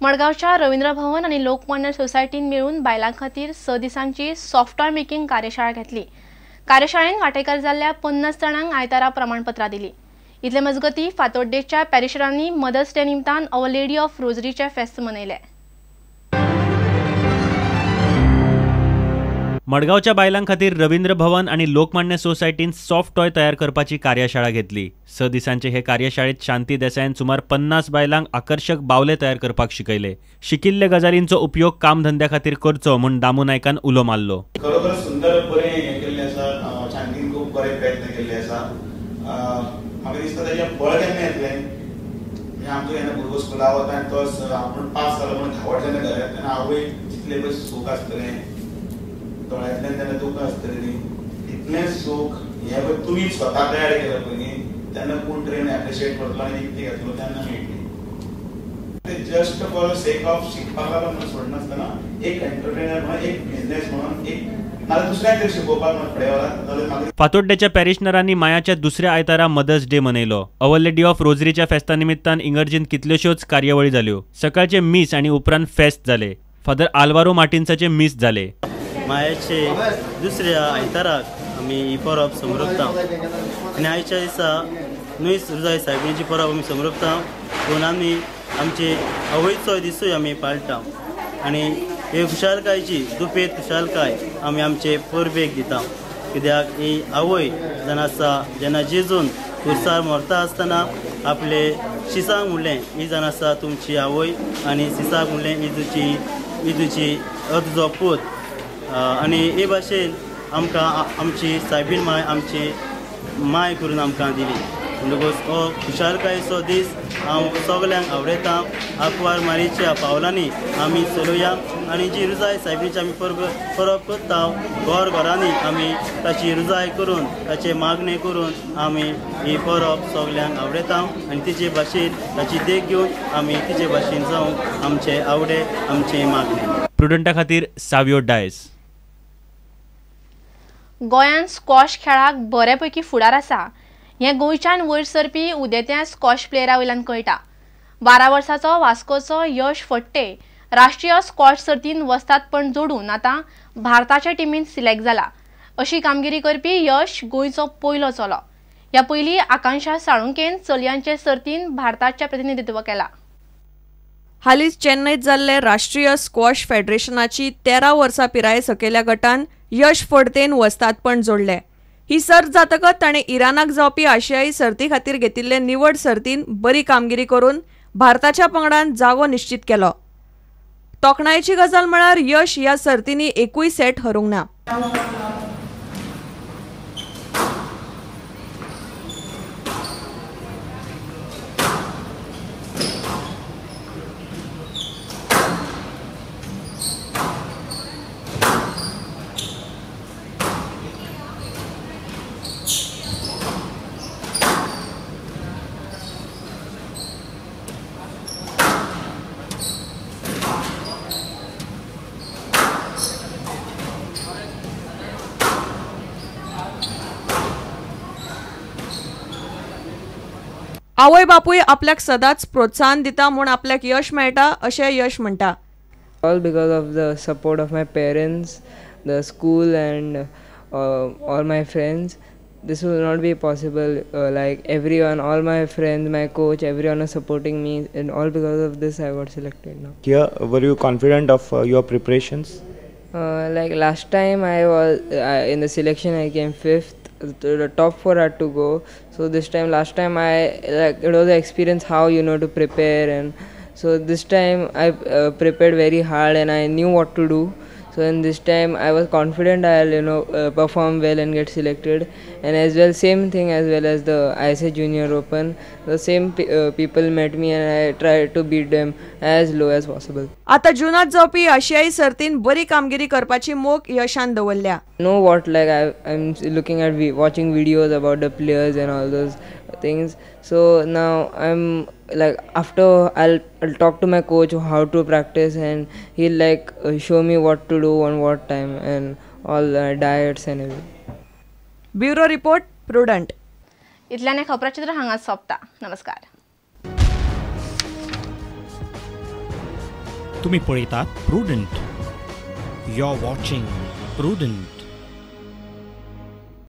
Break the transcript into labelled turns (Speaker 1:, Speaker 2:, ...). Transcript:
Speaker 1: मडगांवच्या रवींद्र भवन आनी लोकमान्य सोसायटीन मेळून बायलां खातीर 6 दिसांची सॉफ्टवेअर मेकिंग कार्यशाळा घेतली. कार्यशाळेन वांटेकार जाल्ल्या 50 जाणांक आयतारा प्रमाणपत्रां दिली. इतले मजगती फातोड्डेच्या पॅरिशरांनी मदर्स डे निमतान our lady of रोजरीचे फेस्त मनयले.
Speaker 2: मडगांवच्या बायलां खातीर रवींद्र भवन आनी लोकमान्य सोसायटीन सॉफ्ट टॉय तयार करपाची कार्यशाळा घेतली. 6 दिसांचे हे कार्यशाळेत शांती देसायान सुमार 50 बायलांक आकर्शक बावले तयार करपाक शिकयले. शिकिल्ले गजालींचो उपयोग कामधंद्या खातीर करचो म्हूण दामू नायकान उलो मारलो.
Speaker 3: खरोखर सुंदर बरें हें केल्लें आसा, शांतीन खूब बरे प्रयत्न केल्ले आसा. म्हाका दिसता ताचें बळ केन्ना येतलें, म्हणजे आमचो जेन्ना भुरगो स्कुला वता आनी तो आपूण पास जालो म्हणून धांवट जेन्ना घरा येता तेन्ना आवय जितलें पळय सूख आसतलें, दोळ्यांतल्यान तेन्ना दुकां आसतलीं, इतलें सूख हें पळय तुमी स्वता तयार केलें पळय न्ही, तेन्ना कोण ट्रेन एप्रिशिएट करतलो आनी विकती घेतलो तेन्ना मेळटली. ते जस्ट फॉर सेक ऑफ शिकपाक लागून म्हणून सोडनासतना एक एंटरप्रेनर म्हणून, एक बिझनेस म्हणून, एक नाजाल्यार दुसऱ्यांक तरी शिकोवपाक म्हणून फुडें वरात जाल्यार म्हाका.
Speaker 2: फातोड्डेच्या पॅरिशनरांनी मायाच्या दुसऱ्या आयतारा मदर्स डे मनयलो. Our lady of रोजरीच्या फेस्ता निमित्तान इंगर्जीन कितल्योश्योच कार्यावळी जाल्यो. सकाळचे मीस आनी उपरांत फेस्त जाले. फादर आल्वारो मार्टिन्साचे मीस जाले.
Speaker 4: मायाचे दुसऱ्या आयताराक आमी ही परब समरपता आनी आयच्या दिसा न्हय रुजाय सायबिणीची परब आमी समरपता, पूण आमी आमचे आवयचो दिसूय आमी पाळटा आनी हे खुशालकायची दुपेद खुशालकाय आमी आमचे परबेक दिता. कित्याक ही आवय जावन आसा जेन्ना जेजून खुर्सार मरता आसतना आपले शिसांक म्हणलें ही जावन आसा तुमची आवय आनी शिसाक म्हणलें ही तुजी हो तुजो पूत. आनी हे भाशेन आमकां आमची सायबीण माय आमची माय करून आमकां दिली. म्हणटकूच हो खुशालकायेचो दीस हांव सगल्यांक आवडयता. आंकवार मारीच्या पावलांनी आमी चलोया आनी जी रुजाय सायबीणीची आमी परब करता घर घरांनी आमी ताची रुजाय करून ताचे मागणें करून आमी ही परब सगल्यांक आवडयता आनी तिचे भाशेन ताची देख घेवन आमी तिचे भाशेन जावंक आमचे आवडे आमचे मागणें.
Speaker 2: प्रुडंटा खातीर सावियो डायस.
Speaker 1: गोंयांत स्क्वॉश खेळाक बऱ्यापैकी फुडार आसा हें गोंयच्यान वयर सरपी उदेत्या स्क्वॉश प्लेयरा वयल्यान कळटा. 12 वर्सांचो वास्कोचो यश फडते राष्ट्रीय स्क्वॉश सर्तीन वस्तादपण जोडून आतां भारताच्या टिमीन सिलेक्ट जाला. अशी कामगिरी करपी यश गोंयचो पयलो चलो. ह्या पयलीं आकांक्षा साळुंकेन चलयांचे सर्तीन भारताचें प्रतिनिधित्व केलां.
Speaker 5: हालींच चेन्नईत जाल्ले राष्ट्रीय स्क्वॉश फेडरेशनाची 13 वर्सां पिराये सकयल्या गटान यश फडतेन वस्तादपण जोडलें. ही सर्त जातकच ताणें इराणाक जावपी आशियाई सर्ती खातीर घेतिल्ले निवड सर्तीन बरी कामगिरी करून भारताच्या पंगडान जागो निश्चित केलो. तोखणायेची गजाल म्हळ्यार यश ह्या सर्तींनी एकूय सेट हरूंक ना. आवय बापूय आपल्याक सदांच प्रोत्साहन दिता म्हूण आपल्याक यश मेळटा अशें यश म्हणटा.
Speaker 6: All because of the support of my parents, the school and all my friends. This will not be possible. Like everyone, all my friends, my coach, everyone is supporting me, and all because of this I got selected now.
Speaker 7: Here, were you confident of your preparations?
Speaker 6: Like last time I was in the selection, I came 5th. The top 4 had to go. So this time, last time I like it was an experience how you know to prepare, and so this time I prepared very hard and I knew what to do. So in this time I was confident I'll perform well and get selected. And as well same thing as well as the ISA Junior Open, the same people met me and I tried to beat them as low as possible.
Speaker 5: आता जूनात जावपी आशियाई सर्तीन बरी कामगिरी करपाची मोख यशान दवरल्या.
Speaker 6: Know what like I'm looking at watching videos about the players and all those things. So now I'm like after I'll talk to my coach how to practice and he'll like show me what to do on what time and all diets and everything.
Speaker 5: Bureau report, Prudent.
Speaker 1: इतल्याने खबराचित्र हांगा सोंपता. नमस्कार.
Speaker 8: तुम्ही पळयतात Prudent. You are watching Prudent.